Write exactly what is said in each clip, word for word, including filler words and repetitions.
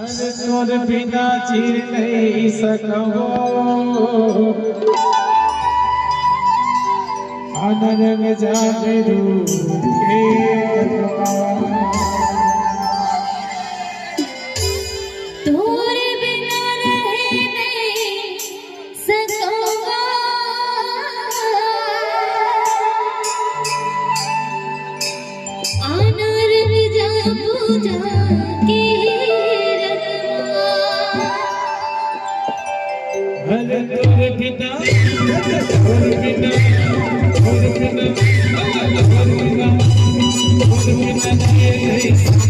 अरे तोर बिना जी नहीं सकबो, अनरंग जाबे रूप के तकबा। तोरे बिना रहे नहीं सकबो। आनर निजा पूजा के रखबा। अरे तोर बिना, तोर बिना, तोर बिना, तोर बिना, तोर बिना जिए नहीं सकता।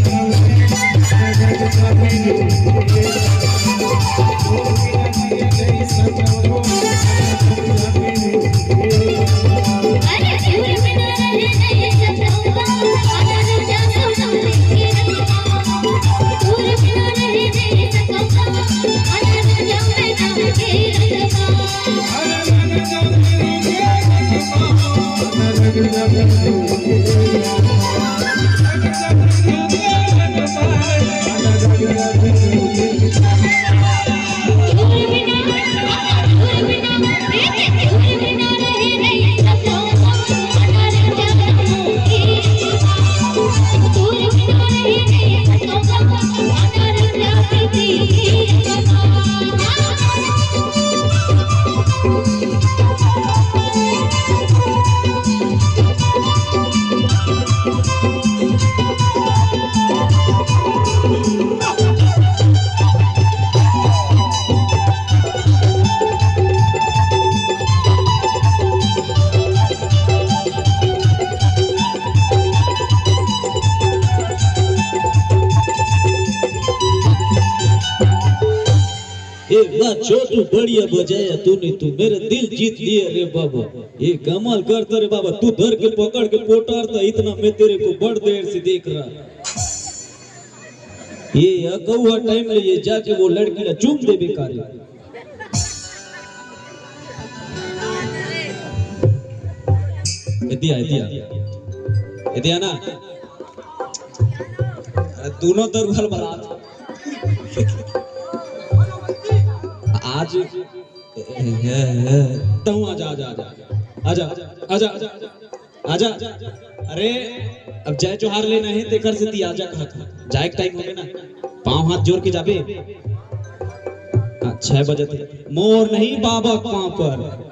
ए वाह छोटू, बढ़िया बजाया तूने, तू मेरा दिल जीत लिया रे बाबा। ये कमाल करता रे बाबा, तू धर के पकड़ के पोटारता, इतना मैं तेरे को बड़ देर से देख रहा। ये अकौहा टाइम ले ये जाके वो लड़की ला चूम दे बेकार। ए दिया, ए दिया। ए दिया ना। दोनों दरुहल बरात। आज तू आजा, आजा, आजा। आजा, आजा, आजा। आजा। अरे, अब जय जोहार लेना है, तेकर से ती आजा कहत हूँ। जाए के टाइम हो गया ना, पाँव हाथ जोर के जाबे। हाँ, छह बजे थे। मोर नहीं, बाबा पाँव पर।